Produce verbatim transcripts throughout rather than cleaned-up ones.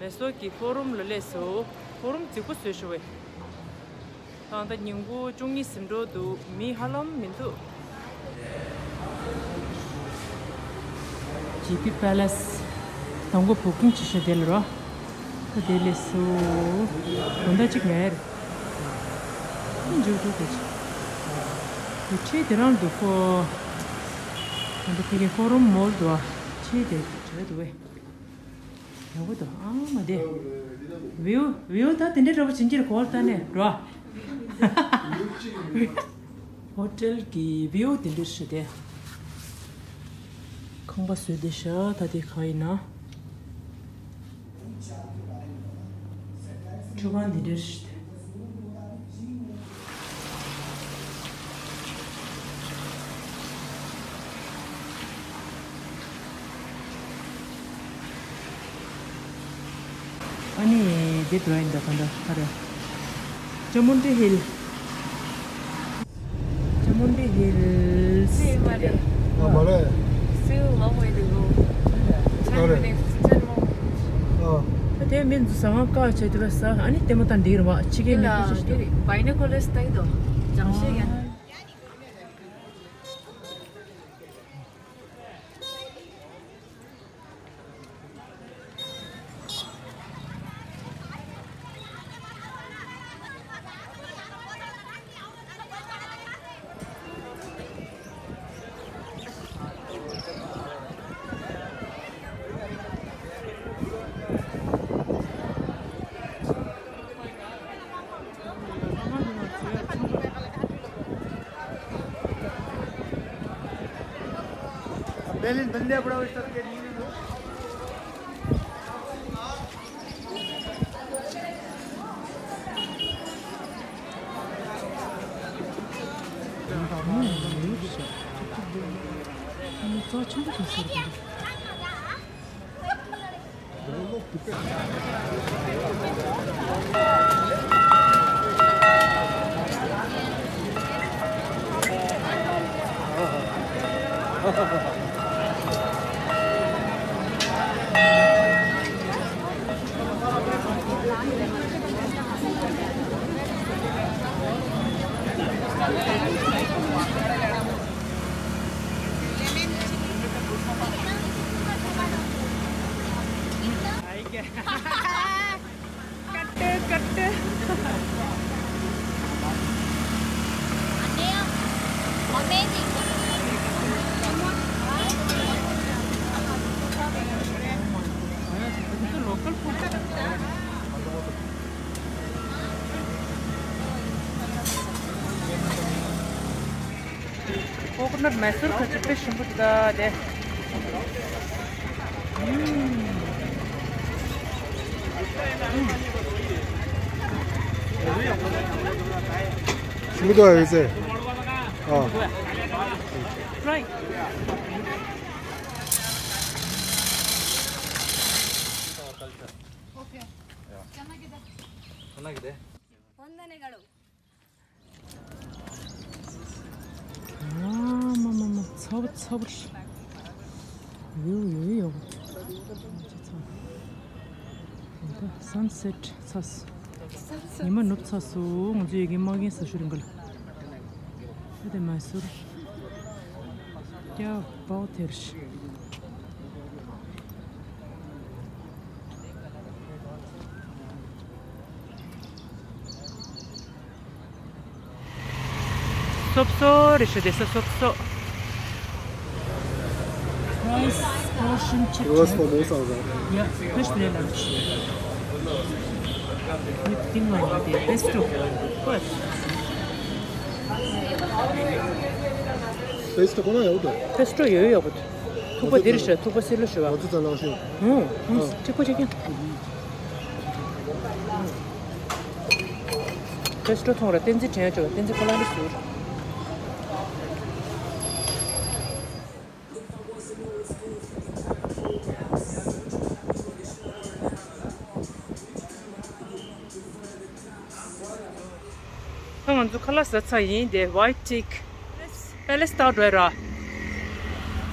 མེ་སོར་གྱི་ཕོ་རུམ་ལ་སླེབས་སོང་། ཕོ་རུམ་རྫིག་པོ་བཟོས་ཤག་པས། ད་ལྟ་ཉིན་གུང་བཅུ་གཉིས་ཟིན་འགྲོ་འདུག་མི་ཧ་ལམ་མི་འདུག་ཇི་པི་པེ་ལེ་སི་དང་པོ་བུ་ཀིང་བྱེད་ཤག་དེ་ལ་རོ། ད་དེ་ལས་སུ་དགོང་དག་གཅིག་མེད། ཨ་འཇུ་འཇུ་དེ་ཆེ། དེ་ཆེ་དེ་རང་འདུག་ཁོ། ད་ལྟ་ཕ་གི་ཕོ་རུམ་མོལ་འདུག་ཆེ་དེ་བྲོས་འདུག་པས། ཡག་པོ་འདུག་ཨ་མ་དེ། བིའུ་བིའུ་ད་དེ་འདྲའི་འདྲ་པོ་བྱིན་གྱིར་གོ་ལྟ་ནས་འགྲོ། ཧོ་ཊེལ་གྱི་བིའུ་དེ་འདྲ་ཞིག་དེ། ཁང་པ་བཟོས་བསྡད་ཤག་ད་དེ་ག་ཡིན་ན། ཁྲུས་ཁང་འདི་འདྲ་ཞིག་དེ། ཨ་ནི་འདི་འགྲོ་ཡིན་ད་ག་འདྲ་ག་རེ། ཅ་མུན་ཌི་ཧིལ། ཅ་མུན་ཌི་ཧིལ། སི་མ་རེད། ཨ་མ་རེད། Still long way to go. ཨ་རེད། Ten minutes, ten more minutes. ཨ། ད་དེ་མི་འདུག་ཟ་ཁང་བཀག་བྱས་དེ་ལ་ཟ། ཨ་ནི་ལྟད་མོ་ལྟ་འདི་རེད་བ། ཕྱི་རྒྱལ་མི་ཁུ་ཤི་ཤི་འདུག Binoculars ལྟ་གི་འདུག་སྦྱང་ཤེས་ཡན། Berlin, Berlin, Cut, cut. Local food. Coconut Mysore ཁ་ཅིག་དཔེ་ཞིམ་པོ་འདུག་ད་དེ། ཞིམ་པོ་འདུག་ཨ་ཡོད་ཚེ། ཨ། Try. Okay. Chana kide? Chana kide? ཨ་མ་མ་མ། ཚ་པོ་ཚ་པོ་རེད། ཡོ་ཡོ་ཡོ། ཚ་ཚ། ད་སན་སེཊ་ཚ་སོང་། ཉི་མ་ནུབ་ཚ་སོང་། ང་ཚོ་ཡ་གི་མ་གིན་ས་ཤུ་རིང་ག་ལ། ད་དེ་མ་སུར། ཀྱ་པའོ་ཐེར་ཤི། སོབ་སོ་རེ་ཞུ་དེ་ས་སོབ་སོ། Rice portion chicken. Rice for most of them. Yeah, fish very large. With thing one, the pesto. What? Pesto ཁོ་ན་ཡོད་དོ། Pesto ཡོད་ཡོད་པ། ཐུག་པ་འདིར་ཤ། ཐུག་པ་སིལ་ལོ་ཤ་བ། ང་ཚོ་ཚ་ལང་ཤོད། ཧུང་ཧུང་། གཅིག་པོ་གཅིག་ཀྱང་། Pesto ཐོང་ར་བསྟན་འཛིན་དྲན་ཆོག་བསྟན་འཛིན་ཁོ་ལ་ནི་ཟུར། ང་ཚོ་ཁ་ལག་ཟ་ཚར་ཡིན། དེ་White Teak Palace ལྟར་འགྲོ་ཡ་ར།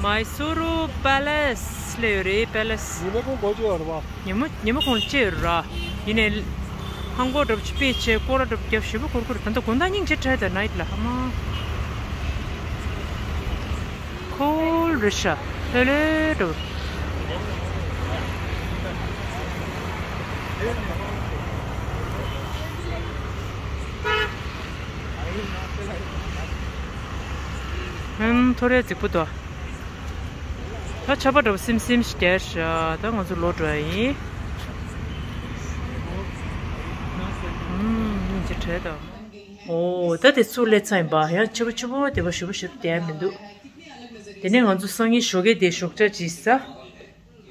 Mysuru Palace། ལས་ཡོད་རེད། པེ་ལེ་སི། ཉི་མ་གུང་གོ་ཅི་ཡོད་རེད་པ། ཉི་མ་ཉི་མ་གུང་ལ་ཅི་ཡོད་ར། ཡིན་ནའི་ཧང་གོ་འགྲོ་ཆུ་པེ་ཆེ་སྐོར་ར་འགྲོ་རྒྱབ་ཞེ་པོ་གུར་གུར། ད་ལྟ་དགོང་དག་སྙིང་རྗེ་བྲལ། ད་ནའིཊ་ལ་ཧ་མ་ཁོལ་རེད་ཤག་ལྷོད་ལྷོད་འགྲོ། ཧམ་ཐོ་རེ་རྫིག་པོ་འདུག་ད་ཆར་པ་འདྲ་པོ་སིམ་སིམ་ཞིག་རྒྱག་ཤག་ད་ང་ཚོ་ལོག་འགྲོ་ཡ་ཡིན། ཨུམ། སྙིང་རྗེ་བྲལ་ད། ཨོ། ད་དེ་ཚུར་སླེབས་ཚར་ཡིན་པ། ཡང་ཆར་པ་ཆར་པ་དེ་བ་ཞེ་པོ་ཞེ་པོ་རྒྱག་ཡ་མི་འདུག་དེ་ནས་ང་ཚོ་སང་ཉིན་ཞོགས་ཀས་དེ་ཞོགས་ཇ་ཅིག་ཟ།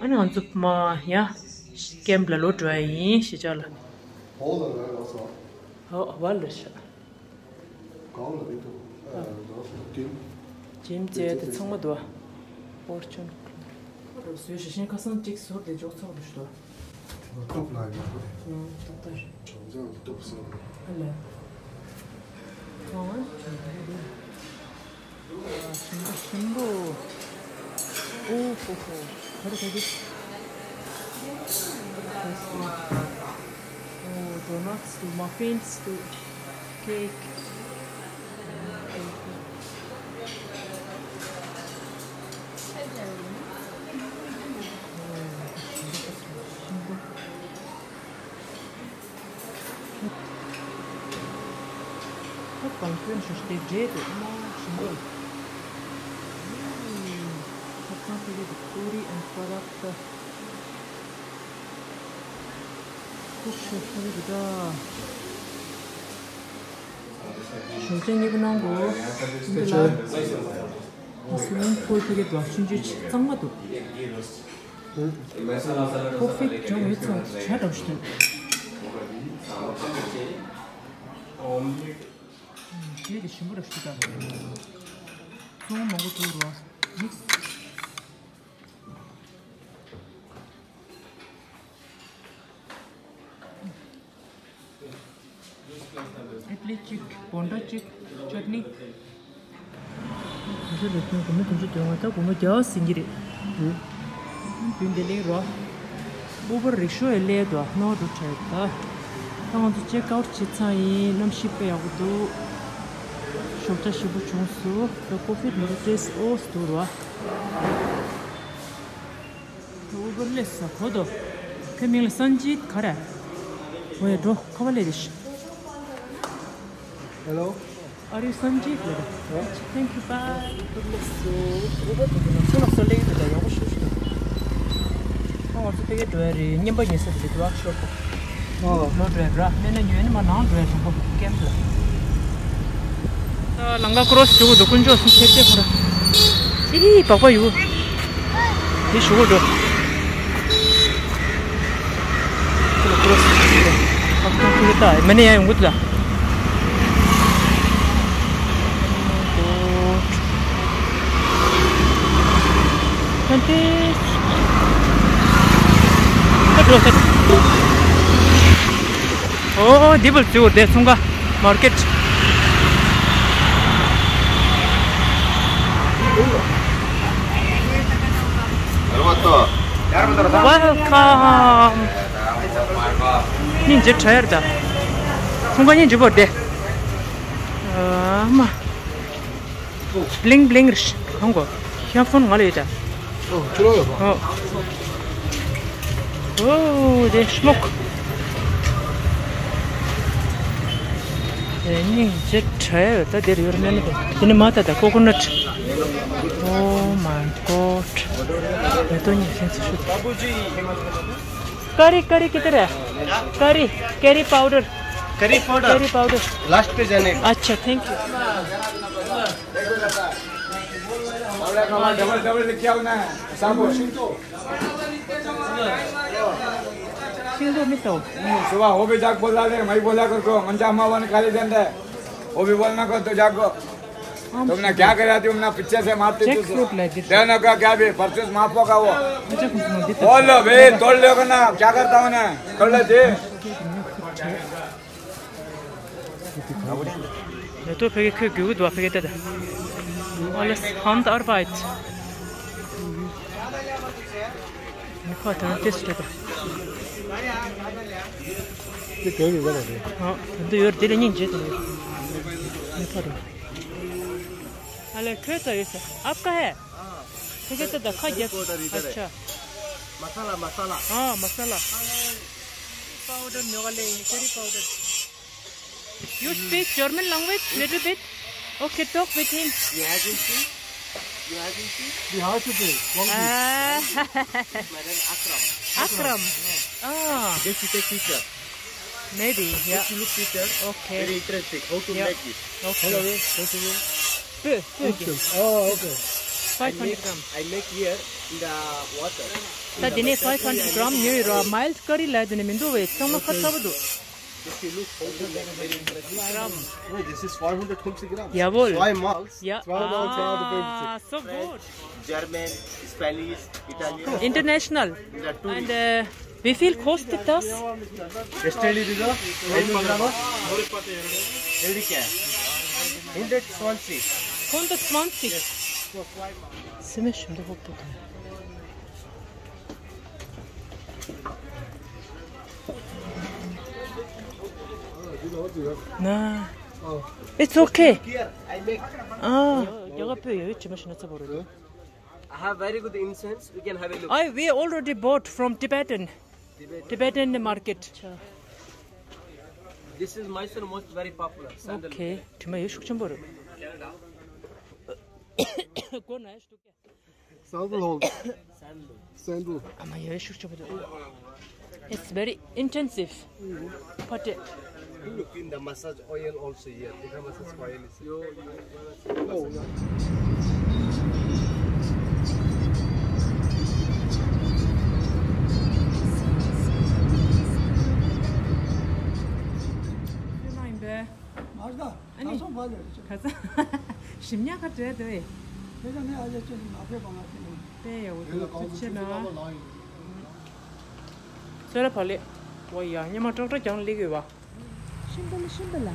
ཨ་ནི་ང་ཚོ་མར་ཡང་ཀེམ་ལ་ལོག་འགྲོ་ཡ་ཡིན། གཞིས་ཆགས་ལ། ཨོ། ཝ་ལ་ཤ། ཇིམ་བྱས་ཏེ་ཚང་མ་འདུག་ཨོར་ཆུན། ཁོ་རང་བཟོས་ཤེས་ཤེས་ཁ་སང་གཅིག་ཟུར་དེ་འཇོག་ཚོགས་རུ་ཤོག་སྟོབས་ལ་ཡོད་པ་རེད། ཨང་། སྟོབས་ལྟར། བྱང་ཆ་སྟོབས་ཟེར་བ། ཨ་ལས། ཨང་། ཞིམ་པོ་ཞིམ་པོ། ཨོ་ཧོ་ཧོ། ག་རེ་ག་རེ། ཨོ། ཌོ་ནཊ་འདུག་མ་ཕིན་འདུག་ཀེག་ད་གང་ཁྱོད་ཞུ་ཞུ་དེ་འདྲེས་འདུག་མ་ཞིམ་པོ། ཁ་སང་ཕ་གི་ཀུ་རི་ཨན་པ་རག་ཏ། ཁུག་ཤོ་ཕ་གི་རུ་ཏྲ། ཞོགས་ཇ་གཉིས་པོ་གནང་དགོས། འདི་ལ་སུ་མིང་ཕུལ་ཕ་གི་འདུག་ཆུང་ཆུང་གཙང་མ་འདུག་ཀོ་ཕི་འགྲོ་མི་ཚོ་ཇ་འདྲ་ཞིག་འདུག་དེ་རེ་ཞིམ་པོ་ར་ཞིག་དང་། ཚོང་མང་པོ་འདུག་རོ། མིག་སི། ཨིཌ་ལི་གཅིག་བོན་ཌ་གཅིག་ཅཊ་ནི། གོང་ས་ལས་ཁྱོན་སྒོར་མོ་བདུན་ཅུ་དོན་ལྔ། ད་སྒོར་མོ་བརྒྱ་ཟིན་གྱི་རེད། མདུན་དེ་ལེགས་རོ། ཨུ་བར་རིག་ཤོ་ཡི་ལས་དོ་ནོ་འགྲོ་བྲལ་ད། ད་ང་ཚོ་ཅེག་ཨའུཊ་བྱེད་ཚར་ཡིན། གནམ་གཤིས་དཔེ་ཡག་པོ་འདུག་ཞོགས་ཇ་ཞིམ་པོ་བྱུང་སོང་། ད་ཀོ་ཕི་ནོ་ཊེས་ཨོས་འདུག་རོ། ཨུ་བར་ལས་ས་གོ་དོ། ཁོའི་མིང་ལ་སན་ཇིད་ག་རེ། ཝེ་འགྲོ་ཁ་བ་ལས་རེ་ཤི། Hello. Are you Sanjeev? Thank you. Bye. ཨུ་བར་ལས་སོ། ཨུ་བར་དེ་ཚོ་ལ་སོ་ལེགས་དེ་ལ་ཡག་པོ་ཞུ་ཞུ། ཨ་ང་ཚོ་ཕ་གིར་འགྲོ་ཡ་རེད། རྔན་པ་ཉོ་ས་དེ་རེད། ཝརྐ་ཤོབ་པོ། ཨོ། ལོ་འགྲོ་ཡ་ར། མེད་ན་ཉོས་ནི་མ་ནང་འགྲོ་ཡ་དང་པོ་ཀེམ་ལ། ཨ། ལམ་ཁ་ཀོ་རོ་སི་བྱེད་དགོས་འདུག་དཀོན་མཆོག་གསུམ་ཐེབས་ཐེབས་ཁོ་ར། ཨི་བག་པ་ཡོད། དེ་ཞུ་དགོས་འགྲོ། ཁོ་ལ་ཀོ་རོ་སི་བྱེད་དགོས། ཨ་ཁོ་ཁོ་ལ་ལྟ་མ་ནས་ཡང་ཡོང་གི་འདུག་ད། ཁོང་དེ། ཁ་འགྲོ་ས། ཨོ། འདི་བལ་ཚུར་དེ་ཚོང་ཁང་མར་ཀེཊ། Welcome. སྙིང་རྗེ་བྲལ་ད། ཚོང་ཁང་སྙིང་རྗེ་པོ་དེ། ཨ་མ། Bling bling རེད། གང་གོ། ཧེཌ་ཕོན་ང་ལ་ཡོད་ད། ཨོ། ཁྱོད་ལ་ཡོད་པ། ཨོ། ཨོ། དེ་སྨོག་དེ་སྙིང་རྗེ་བྲལ་ད། དེར་ཡོད་མེད་ནི་དེ། དེ་ནི་མ་ད་ད་ཀོ་ཀོ་ནཊ། Oh my God. མེ་ཏོག་སྙིང་རྗེ་ཚོ་ཤུ། करी, करी किधर है? करी, curry powder. Curry powder. Curry powder. Last पे जाने का। अच्छा, thank you. Double, double लिख के आओ ना, साहब। सिंधु मितो। सुबह वो भी जाग बोला दे, मैं बोला कर को, मंजा मावन खाली दे दे। वो भी बोलना को तो जागो। तुमने क्या करा, तुमने पीछे से मारती थी। जैकफ्रूट ला दी। देने का क्या भी, परचेस माफ होगा वो। अच्छा, कुछ नहीं देता। बोलो बे, तोड़ लेगा ना, क्या करता हूँ ना, तोड़ लेती। ཡོད་དོ། ཕ་གི་ཁོས་རྒྱུག་གི་འདུག་ཕ་གི་ལྟ་ད། Alles Handarbeit. ཁ་དང་ཏེ་སི་ཊི་བྱེད་དང་། དེ་གང་ཡིན་ཟེར་ན་རེད། ཨ། དེ་འདི་ཡོད་དེ་ལ་སྙིང་རྗེ་དང་ཡོད། མི་ཁ་དང་། ཨ་ལེ་ཁོས་ད་ཡོད་ས། आपका है? ཁྱེད་ཀྱིས་ད་ཁ་རྒྱབ། अच्छा। मसाला, मसाला। हाँ, मसाला। पाउडर न्योगा ले, curry powder. You speak German language little bit? Okay, talk with him. You haven't seen? You haven't seen? Wie heißt du? Ah. Madam Akram. Akram. Ah. Just you take picture. Maybe, yeah. Just you look picture. Okay. Very interesting. How to make it? Okay. Hello, thank you. Pö, pö. Oh, okay. Five hundred gram. I make here in the water. ད་དེ་ནས་five hundred gram ཉོས་ཡོད་ར། མའིལ་ཌི་ཀ་རི་ལབ་དེ་ནས་མི་འདུག་བས། ཚང་མ་ཁ་ཚ་པོ་འདུག། If you look, how to make very interesting. Gram. Oh, this is five hundred fifty grams. Jawohl. Zwei Mals. Ja. Zwei Mals, zwei hundert fünfzig. Ah, so gut. German, Spanish, Italian. International. In the tourist. And, uh, wie viel kostet das? Gestell die wieder. Hundert Gramm. Hundert zwanzig. Hundertzwanzig. Yes. Ziemlich schön, der Hochburg. Nah. It's okay. ཨ། རྒྱ་གར་བོད་ཡོད་ཅི་མ་ཤི་ན་ཚ་བོ་རེད། I have very good incense. You can have a look. I, we already bought from Tibetan. Tibetan market. This is Mysore most very popular sandal. Okay. དྲི་མ་ཡོད་ཤུགས་ཆེན་པོ་རེད། སན་ཌལ་ཧོལ། སན་ཌལ། ཨ་མ་ཡོད་ཤུགས་ཆེན་པོ་འདུག། It's very intensive. But, uh, Look in the massage oil also here. Tikka massage oil is here. Oh, yeah. You mind there? Mazda. ཨ་ནི། ཁ་སང་ཕ་ལས་རེད། ཁ་སང་། ཞིམ་ཉག་ག་བྲལ་འདུག་ཨེ། དེ་ཚོ་ནི་ཨ་ཅག་ཅིག་ནི་མ་ཕེབས་པ་ང་ཕེབས་ཡོང་། དཔེ་ཡག་པོ་འདུག། ཐུགས་རྗེ་ཆེ་གནང་། སོ་ལ་ཕ་ལས། ཝ་ཡ་ཉི་མ་ཀྲག་ཀྲག་ཀྱང་སླེབས་ཡོད་པ། ཤིམ་པ་ལ་ཤིམ་པ་ལ།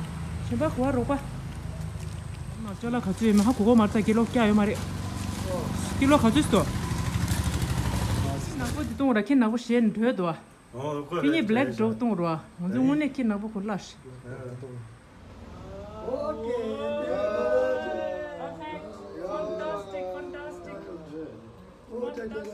ཤིམ་པ་གོ་བ་རོགས་པ། ཅོ་ལ་ག་ཚོད་ཡོད་མ་ཧ་གོ་གོ་མ་རེད། ད་ཀི་ལོ་བཀྱག་ཡོད་མ་རེད། ཀི་ལོ་ག་ཚོད་སྟོ། ཁྱི་ནག་པོ་འདི་གཏོང་ར། ཁྱི་ནག་པོ་ཞེད་འགྲོ་འདུག་ཨ། ཁྱེད་གཉིས་black dog གཏོང་རོགས། ང་ཚོ་དངོས་གནས་ཁྱི་ནག་པོ་ཁོ་ལ་ཤི། Okay. Fantastic, fantastic. Fantastic.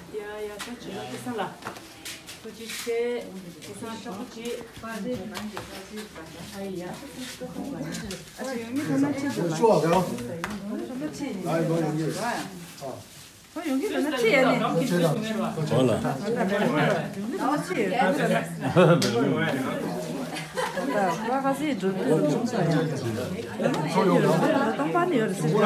ཡ་ཡ། ད་ཅི་ལ་སྐལ་བཟང་ལགས། ཐུགས་རྗེ་ཆེ། སྐལ་བཟང་ཆེན་པོ་ཅིག། ཨ་ཡ། ཨ་ཡོང་གི་ཐ་ན་ཅི་འདུག་ལ། ཨ་ཡོང་གི་ཐ་ན་ཅི་ཡ་ནི། ཨོ་ལ། ཡོང་གི་ཐ་ན་ཅི་ཡ་ནི། ད་ཁ་སི་འགྲོ་གི་འདུག་ཅུང་ཟད་ཡ། ཡོང་གི་ཐ་ན་ཅི་ཡོད་རེད། ད་སྟོང་པ་ནི་ཡོད་རེད་ཟེར།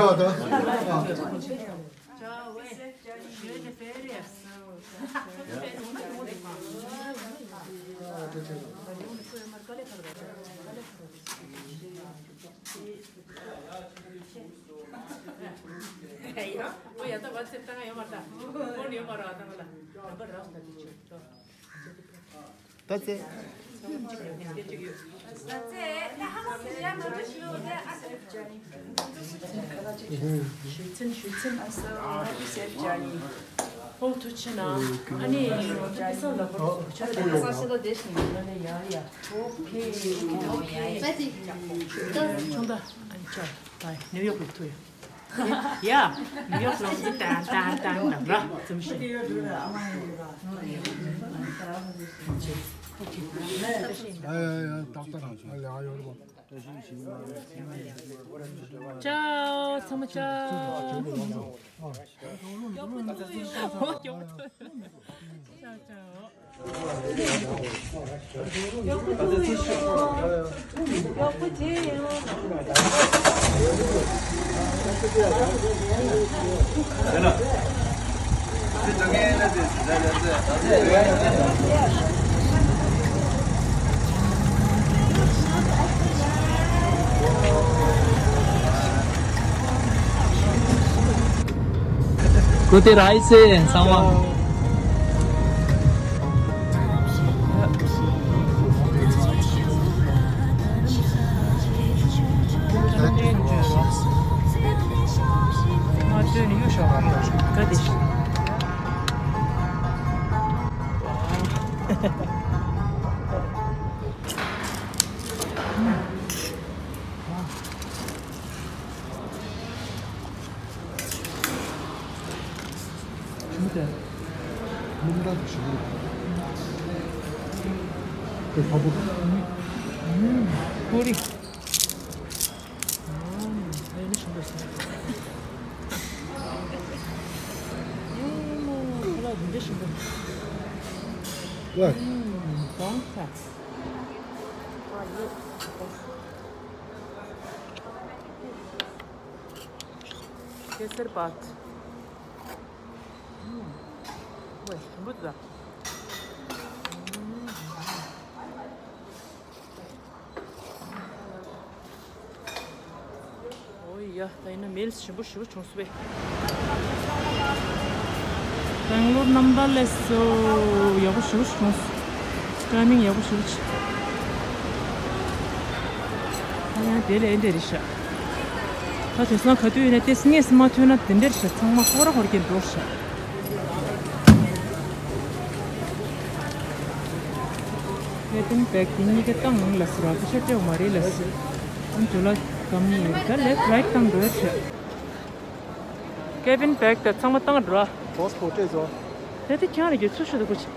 That's it. ཞུ་ཚན་ཞུ་ཚན། ཨོ་ཐུགས་རྗེ་གནང་། ཨ་ནི་ཁ་སང་ལ་བོར་སོང་། ཁྱོད་ལ་ཡ་ཡ་ཡ། ཨོ་ཁེ་ཨོ་ཁེ་ཨོ་ཁེ། ཆུང་ད་ཨ་ནི་ཆ་ད་ནིའུ་ཡོག་ལ་ཐུག་ཡོད། ཡ། ཡོག་ལོག་ཏང་ཏང་ཏང་ཏང་ར་ཙམ་ཞིག་ཡ་ཡ་ཡ། ཏག་ཏག་ཨ་ལེ་ཨ་ཡོད་རེད་པ། ཅའོ། ཚང་མ་ཅའོ། ཨོ་ཀྱོག་ཐོ། ཅའོ་ཅའོ། གུ་ཏི་ར་ཧི་སེ་ཚང་མ། ཆུ་མོ་དེ། སྣུམ་དྲག་ཞིག་རེད། དེ་ཕ་བུ། ཨུམ། ཀུ་རི། ཨུམ། ཨེ་ནི་ཞིམ་པོ་ཞིག་ཨེ་མོ། ཁ་ལག་འདི་འདྲ་ཞིམ་པོ། ཝེ། ཨུམ། གང་ཁ། གེ་སར་བཱད། ཨུམ། ཝེ་ཞིམ་པོ་འདུག་ད། ཨོ་ཡ། ད་ཡིན་ན་མེལ་ཞིམ་པོ་ཞེ་པོ་བྱུང་སོང་བས། སྦེང་ལོར་རྣམ་པ་ལས་སོ། ཡག་པོ་ཞེ་པོ་བྱུང་སོང་། ཊའི་མིང་ཡག་པོ་ཞེ་པོ་བྱུང་། ད་ཡང་དེ་ལས་འདྲ་རེད་ཤག་ད་དེང་སང་ག་དུས་ཡིན་ན་ཏོག་ཙམ་དངོས་སུ་མ་ཐོན་ན་དེ་འདྲ་རེད་ཤག་ཚང་མ་ཧོར་ཧོར་གྱི་འགྲོ་ཤག་ཀེ་བིན་བེག་དེ་གཉིས་ཀ་བཏང་ལ་ཟེར་བ། དེ་ཤ་སྤྲད་མ་རེད་ལ་ཟེར། ཨ་ཇོ་ལ་སྒམ་ཡོད་ད་ལེབ་རའིཊ་བཏང་འགྲོ་ཡ་ཤག་ཀེ་བིན་བེག་དེ་ཚང་མ་བཏང་འགྲོ། ཧོ་ཧོ་སྤྲད་སོང་། དེ་དེ་ཁྱང་རེ་རྒྱུ་ཚུལ་ཤོད་དུ་ཁུ་ཆེ།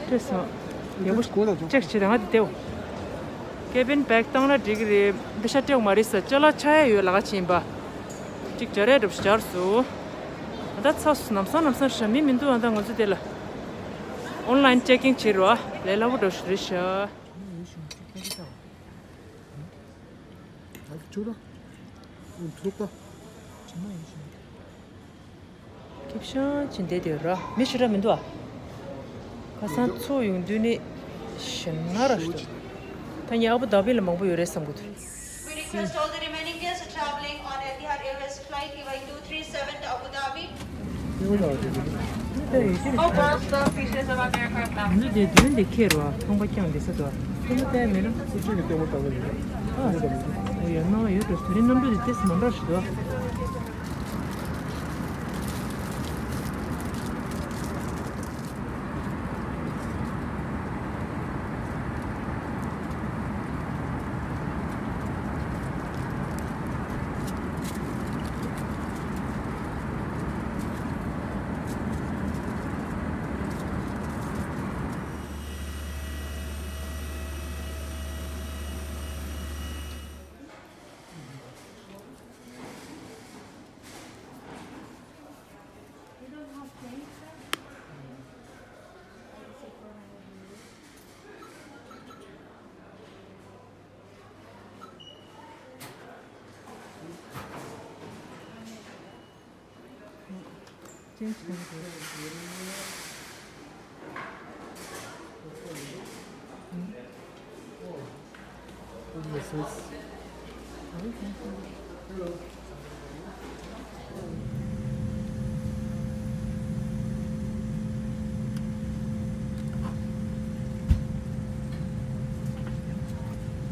སྤྲད་སོང་། ཡག་པོ་ཅེག་བྱེད་རང་དེ་ལྟེའོ། ཀེ་བིན་བེག་བཏང་ན་འགྲིག་གི་རེད། འདི་ཤ་སྤྲད་མ་རེད་ཟེར། ཅ་ལག་ཆག་ཡ་ཡོད་ལ་ག་ཕྱིན་པ། ཅིག་སྦྱར་ཡ་འགྲོ་སྦྱར་སོང་། ད་ཚ་སུ་ནམ་སང་ནམ་སང་ཤ་མི་མི་འདུག་ཨ་ད་ང་ཚོ་དེ་ལ་ཨོན་ལའིན་ཅེག་ཀིང་བྱེད་རོགས། ལས་སླ་པོ་འགྲོ་རེད་ཤག་ཨ་ཁུ་ཆུ་ར། ཨུ་ཐུག་པ། ཁེབ་ཤང་ཕྱིན་བསྡད་དེ་ར་མི་ཞེ་དྲག་མི་འདུག་ཨ། ཁ་སང་ཚུར་ཡོང་དུས་ནི་ཞེ་ན་ར་ཞིག་འདུག་ད་ཉག་པོ་དག་པའི་ལ་མང་པོ་ཡོད་རེད་བསམ་གི་འདུག We request all the remaining guests traveling on Etihad Airways flight E Y two three seven to Abu Dhabi. All parts of pieces of America. འདི་དེ་དོན་དེ་ཁྱེར་བ་ཁང་པ་བསྐྱངས་བསྡད་ས་དོ། ཁང་པ་བལྟས་མེད་ན། སུ་ཅིག་གི་ལྟད་མོ་ལྟ་གི་རེད། ཨ། ཡོད་ན་ཡོད་དོ། དེ་རིང་གནམ་གྲུ་དེ་ཏེས་མང་དྲགས་ཤིག་དོ།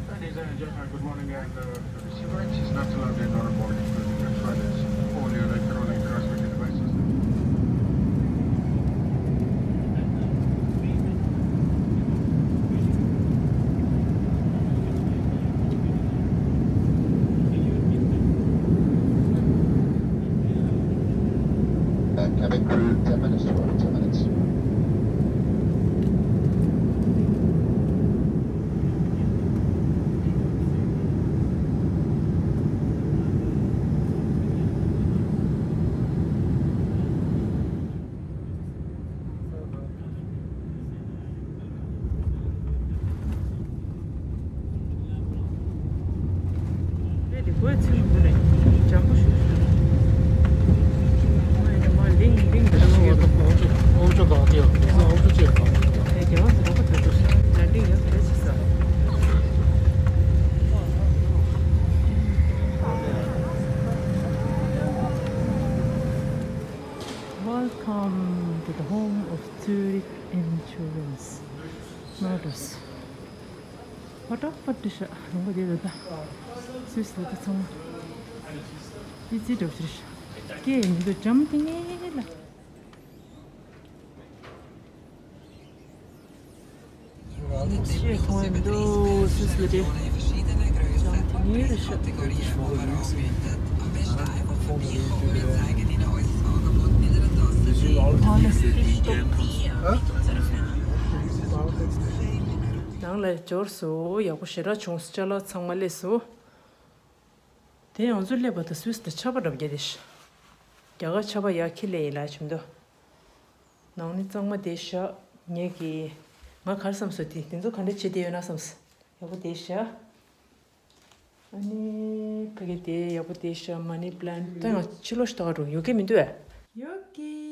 Ladies and gentlemen, good morning and, uh, the receivers is not allowed in our boarding. All your electronic transmission devices. ཨོའི་ཚུལ་འདི་ནས་འཇམ་པོ་ཞུ་ཞུ། ཨོའི་ནས་མ་ལིང་ལིང་འདི་ལ་ཨོ་ཨོ་ཅོ་ག་དེ་ཡོད་ཨོ་ཅོ་ཅེ་ག་ཨེ་རྒྱལ་བ་ཟེར་བ་དེ་ཚོ་ལ་ལིང་ཡོད་དེ་ཅི་ས། Welcome to the home of Zurich Insurance Motors. ཕ་ཏོག་ཕ་ཏི་ཤ་རུང་པ་དེ་རེད་ད། སུད་སི་ལ་ད་ཚང་མ་ཏི་ཙི་འགྲོ་ཕྱིར་ཤ་སྐད་མི་འདུག་འཇམ་ཏིང་ངེ་ལ། ཤེས་ཁོང་མི་འདུག་སུད་སི་ལ་དེ་འཇམ་ཏིང་ངེ་ལ་ཤ། ནང་ལ་འབྱོར་སོང་། ཡག་པོ་ཞེ་དྲག་བྱུང་སོང་། ཅ་ལག་ཚང་མ་སླེབས་སོང་། དེ་ཡང་ཚུར་སླེབས་པ་དང་སུད་སི་དང་ཆར་པ་འདྲ་པོ་རྒྱག་དེ་ཤག་རྒྱ་གར་ཆར་པ་ཡག་ཁྱི་ལས་ཡིན་ལ་ཆེ་མདོག་ནང་ནི་གཙང་མ་དེ་ཤག་ངས་ཀྱིས་ང་གར་བསམ་སོང་དེ་དེ་ཚོ་ག་འདྲ་བྱེད་དེ་ཡོད་ན་བསམ་སོང་། ཡག་པོ་དེ་ཤག་ཨ་ནི་ཕ་གི་དེ་ཡག་པོ་དེ་ཤག་མ་ནི་པི་ལན་ཊི་ད་ཡང་ཕྱི་ལོགས་ཤིག་ཏོག་རུ་ཡོད་ཀྱི་མི་འདུག་ཨ། ཡོད་ཀྱི།